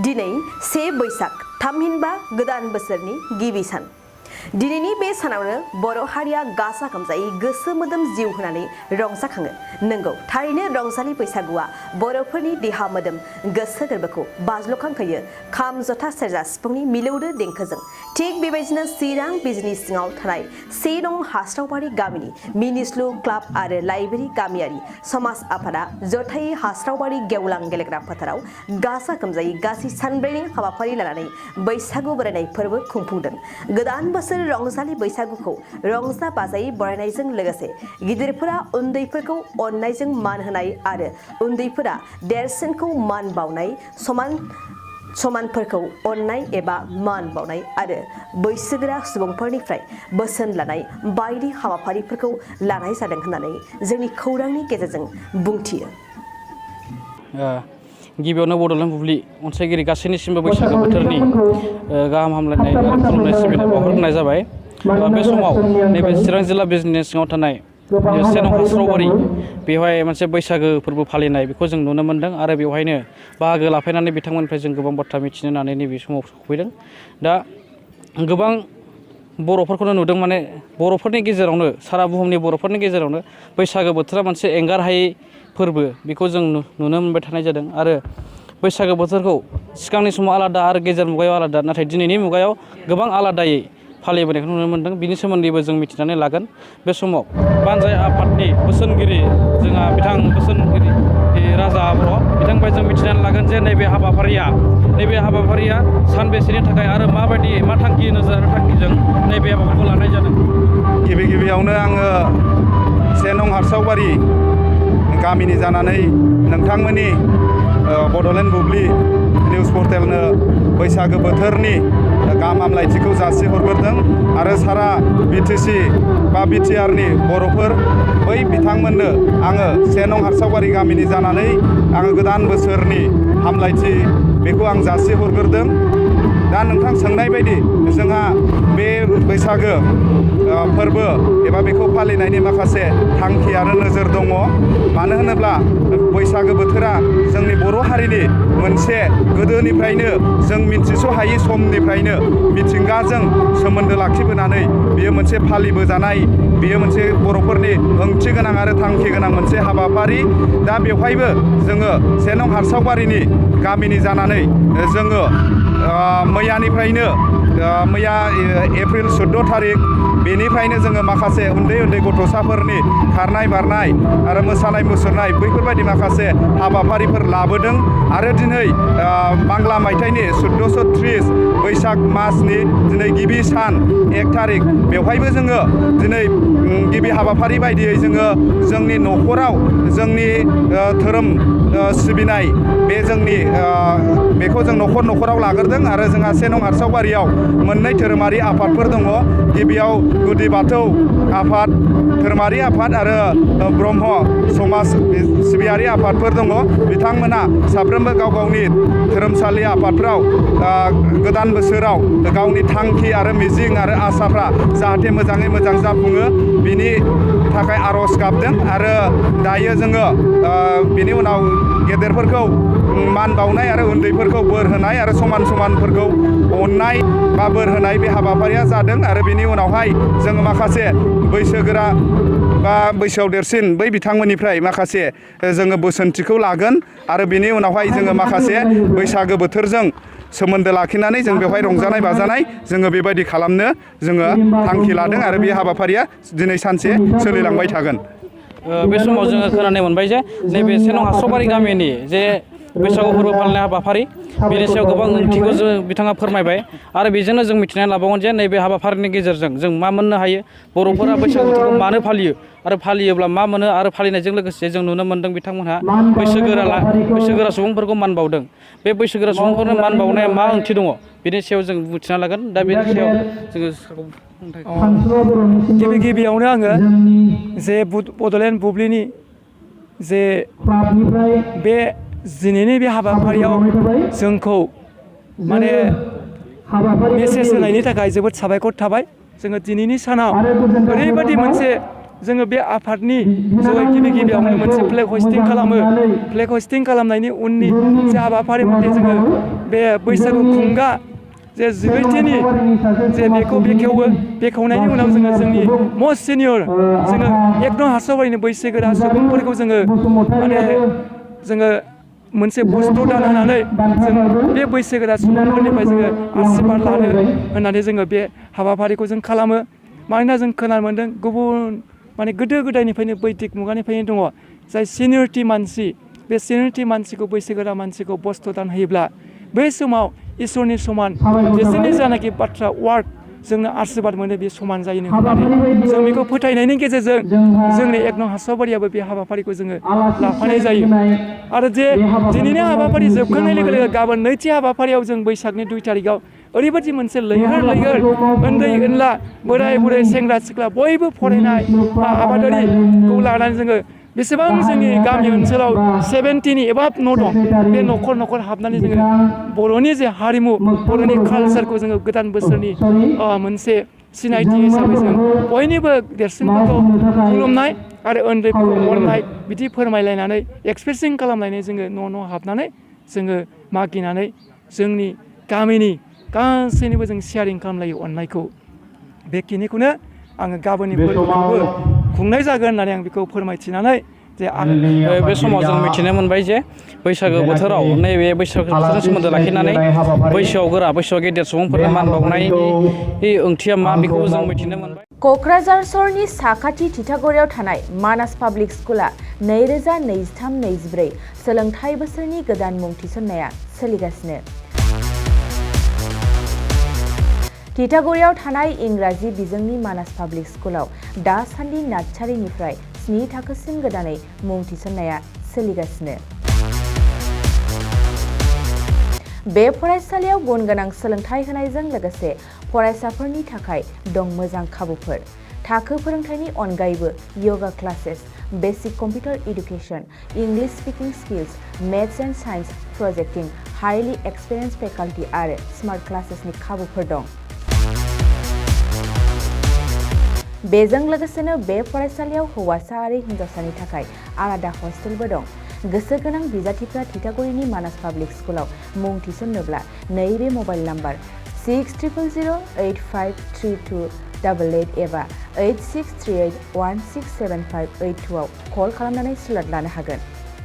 दिनै 1 बैसाग थामहिनबा गोदान बोसोरनि गिबि सान। दिनैनि बे सानावनो बर' हारिया गाजा गोमजायै गोसो मोदोम जिउ होनानै रंजाखाङो। नंगौ, थारैनो रंजालि बैसागुआ बर'फोरनि देहा मोदोम गोसो गोरबोखौ बाज्ल'खांहोयो खाम जथा सेरजा सिफुंनि मिलौदो देंखोजों। थिग बेबायदिनो चिरां बिजनि सिङाव थानाय 1 नं हास्रावबारि गामिनि मिनिस्लु क्लाब आरो लाइब्रेरि गामियारि समाज आफादा जथायै हास्रावबारि गेवलां गेलेग्रा फोथाराव गाजा गोमजायै गासै सानब्रैनि हाबाफारि लानानै बैसागु बरायनाय फोरबो खुंफुंदों। गोदान बोसोर रंजालि बैसागुखौ रंजा बाजायै बरायनायजों लोगोसे गिदिरफोरा उन्दैफोरखौ अननायजों मान होनाय आरो उन्दैफोरा देरसिनखौ मान बावनाय, समानफोरखौ अननाय एबा मान बावनाय आरो बैसोगोरा सुबुंफोरनिफ्राय बोसोन लानाय बायदि हाबाफारिफोरखौ लानाय जादों होननानै जोंनि खौरांनि गेजेरजों बुंथियो। गिबियावनो बड'लेण्ड बुब्लि अनसायगिरि गासैनिसिमबो बैसागो बोथोरनि गाहाम हामलायनाय आरो खुलुमनाय सिबिनाय बावहरनाय जाबाय। बे समाव नैबे चिरां जिल्ला बिजनि सिङाव थानाय 1 नं हास्रावबारि बेवहाय मोनसे बैसागो फोरबो फालिनाय बेखौ जों नुनो मोन्दों आरो बेवहायनो बाहागो लाफैनानै बिथांमोननिफ्राय जों गोबां बाथ्रा मिथिनो होननानै नैबे समाव सफैदों। दा गोबां बर'फोरखौनो नुदों, माने बर'फोरनि गेजेरावनो सारा बुहुमनि बर'फोरनि गेजेरावनो बैसागो बोथोरा मोनसे एंगार हायै फोरबो, बेखौ जों नुनो मोनबाय थानाय जादों। आरो बैसागो बोथोरखौ सिगांनि समाव आलादा आरो गेजेर मुगायाव आलादा, नाथाय दिनैनि मुगायाव गोबां आलादायै फालिबोनायखौ नुनो मोन्दों। बिनि सोमोन्दैबो जों मिथिनानै लागोन। बे समाव बानजाय आफादनि बोसोनगिरि जोंहा बिथां बोसोनगिरि राजा बर' बिथांनिफ्राय जों मिथिनानै लागोन जे नैबे हाबाफारिया सानबेसेनि थाखाय आरो माबायदि मा थांखि नोजोर थांखिजों नैबे हाबाफारिखौ लानाय जादों। गिबियावनो आङो 1 नं हास्रावबारि गामिनि जानानै नोंथांमोननि बड'लेण्ड बुब्लि निउस पर्टेलनो बैसागो बोथोरनि गाहाम हामलायथिखौ जासिहरग्रोदों आरो सारा BTC बा BTRनि बर'फोर बै बिथांमोननो आङो 1 नं हास्रावबारि गामिनि जानानै आङो गोदान बोसोरनि हामलायथि बेखौ आं जासिहरग्रोदों। दा नोंथां सोंनाय बायदि जोंहा बे बैसागो फोरबो एबा बेखौ फालिनायनि माखासे थांखि आरो नोजोर दङ। मानो होनोब्ला बैसागो बोथोरा जोंनि बर' हारिनि मोनसे गोदोनिफ्रायनो जों मिथिस' हायै समनिफ्रायनो मिथिंगाजों सोमोन्दो लाखिबोनानै बेयो मोनसे फालिबोजानाय, बेयो मोनसे बर'फोरनि ओंथि गोनां आरो थांखि गोनां मोनसे हाबाफारि। दा बेवहायबो जोङो 1 नं हास्रावबारिनि गामिनि जानानै जोङो मैया एप्रिल 14 थारिख बेनिफ्रायनो जोङो माखासे उन्दै गथ'साफोरनि खारनाय बारनाय आरो मोसानाय मुसुरनाय बैफोरबायदि माखासे हाबाफारिफोर लाबोदों। आरो दिनै बांला मायथाइनि 1430 बैसाग मासनि दिनै गिबि सान 1 थारिख बेवहायबो जोङो दिनै गिबि हाबाफारि बायदियै जोङो जोंनि न'खराव जोंनि धोरोम सिबिनाय बे जोंनि बेखौ जों न'खराव लाग्रोदों। आरो जोंहा 1 नं हास्रावबारियाव मोननै धोरोमारि आफादफोर दङ। गिबियाव गुदि बाथौ आफाद, धोरोमारि आफाद आरो ब्रह्म समाज सिबियारि आफादफोर दङ। बिथांमोना साफ्रोमबो गाव गावनि धोरोमसालि आफादफ्राव गोदान बोसोराव गावनि थांखि आरो मिजिं आरो आसाफ्रा जाहाथे मोजाङै मोजां जाफुङो बिनि थाखाय आर'ज गाबदों। आरो दायो जोङो बिनि उनाव गेदेरफोरखौ मान बावनाय आरो उन्दैफोरखौ बोर होनाय आरो समानफोरखौ अननाय बा बोर होनाय बे हाबाफारिया जादों। आरो बिनि उनावहाय जोङो माखासे बैसोगोरा बा बैसोआव देरसिन बै बिथांमोननिफ्राय माखासे जोङो बोसोनथिखौ लागोन। आरो बिनि उनावहाय जोङो माखासे बैसागो बोथोरजों सोमोन्दो लाखिनानै जों बेवहाय रंजानाय बाजानाय जोङो बेबायदि खालामनो जोङो थांखि लादों। आरो बे हाबाफारिया दिनै सानसे सोलिलांबाय थागोन। बे समाव जोङो खोनानो मोनबाय जे नैबे 1 नं हास्रावबारि गामिनि जे बैसागु फोरबो फालिनाय हाबाफारि बेनि सायाव गोबां ओंथिखौ बिथाङा फोरमायबाय। आरो बेजोंनो जों मिथिनानै लाबावगोन जे नैबे हाबाफारिनि गेजेरजों जों मा मोननो हायो, बर'फोरा बैसागु बोथोरखौ मानो फालियो आरो फालियोब्ला मा मोनो, आरो फालिनायजों लोगोसे जों नुनो मोन्दों बिथांमोनहा बैसोगोरा सुबुंफोरखौ मान बावदों। बे बैसोगोरा सुबुंफोरनो मान बावनाया मा ओंथि दङ बेनि सायाव जों मिथिना लागोन। दा बेनि सायाव जोङो गिबियावनो आङो जे बड'लेण्ड बुब्लिनि जे बे दिनैनि बे हाबाफारियाव जोंखौ माने मेसेज होनायनि थाखाय जोबोद साबायखर थाबाय। जोङो दिनैनि सानाव ओरैबायदि मोनसे जोङो बे आफादनि जयै गिबि गिबियावनो मोनसे फ्लेग हस्टिं खालामो फ्लेग हस्टिं खालामनायनि उननि जे हाबाफारि मथे जोङो बे बैसागु खुंगा जे जिब्रैथिनि जे बेखौ बेखेवो बेखेवनायनि उनाव जोङो जोंनि मस्ट सिनियर जोङो 1 नं हास्रावबारिनि बैसोगोरा सुबुंफोरखौ जोङो माने जोङो मोनसे बस्त्र दान होनानै जों बे बैसोगोरा सुबुंफोरनिफ्राय जोङो आशीर्बाद लानो होननानै जोङो बे हाबाफारिखौ जों खालामो मानोना जों खोनानो मोन्दों गुबुन माने गोदो गोदायनिफ्रायनो बैदिक मुगानिफ्रायनो दङ जाय सिनियरिटि मानसि बे सिनियरिटि मानसिखौ बैसोगोरा मानसिखौ बस्त्र दान होयोब्ला बै समाव इसोरनि समान बिसोरनि जानाखि बाथ्रा वार्ड जोंनो आशीर्बाद मोनो बे समान जायोनो होननानै जों बेखौ फोथायनायनि गेजेरजों जोंनि 1 नं हास्रावबारियाबो बे हाबाफारिखौ जोङो लाफानाय जायो आरो जे दिनैनि हाबाफारि जोबखांनाय लोगो लोगो गाबोन नैथि हाबाफारियाव जों बैसागनि 2 तारिखआव ओरैबायदि मोनसे लैहोर लैहोर उन्दै उनला बोराय बुरै सेंग्रा सिख्ला बयबो फरायनाय आबादारिखौ लानानै जोङो बेसेबां जोंनि गामि ओनसोलाव 70नि एबा न' दं बे न'खर न'खर हाबनानै जोङो बर'नि जे हारिमु बर'नि कालसारखौ जोङो गोदान बोसोरनि मोनसे सिनायथि हिसाबै जों बयनिबो देरसिनफोरखौ खुलुमनाय आरो उन्दैफोरखौ अननाय बिदि फोरमायलायनानै एक्सप्रेसिं खालामलायनानै जोङो न' हाबनानै जोङो मागिनानै जोंनि गामिनि गासैनिबो जों शेयारिं खालामलायो अननायखौ बेखिनिखौनो आङो गाबोननि फोरबोखौबो खुंनाय जागोन होननानै आं बेखौ फोरमायथिनानै जे बे समाव जों मिथिनो मोनबाय जे बैसागो बोथोराव नैबे बैसागो बोथोरजों सोमोन्दो लाखिनानै बैसोआव गोरा बैसोआव गेदेर सुबुंफोरनो मान बावनायनि ओंथिया मा बेखौबो जों मिथिनो मोनबाय क'क्राझार सहरनि साखाथि तितागुरियाव थानाय मानास पाब्लिक स्कुला 2023-24 सोलोंथाइ बोसोरनि गोदान मुं थिसननाया सोलिगासिनो। तितागुरियाव थानाय इंराजि बिजोंनि मानास पाब्लिक स्कुलाव दासान्दि नार्सारिनिफ्राय 7 थाखोसिम गोदानै मुं थिसननाया सोलिगासिनो। बे फरायसालियाव गुन गोनां सोलोंथाइ होनायजों लोगोसे फरायसाफोरनि थाखाय दं मोजां खाबुफोर। थाखो फोरोंथायनि अनगायैबो yoga classes, basic computer education, English speaking skills, maths and science projecting, highly experience faculty आरो स्मार्ट क्लासेसनि खाबुफोर दं। बेजों लोगोसेनो बे फरायसालियाव हौवासा आरो हिन्जावसानि थाखाय आलादा हस्टेलबो दं। गोसो गोनां बिजाथिफ्रा तितागुरिनि मानास पाब्लिक स्कुलाव मुं थिसन्नोब्ला नैबे मबाइल नाम्बार 6000853288 एबा 8638167582 आव कल खालामनानै स्लट लानो हागोन।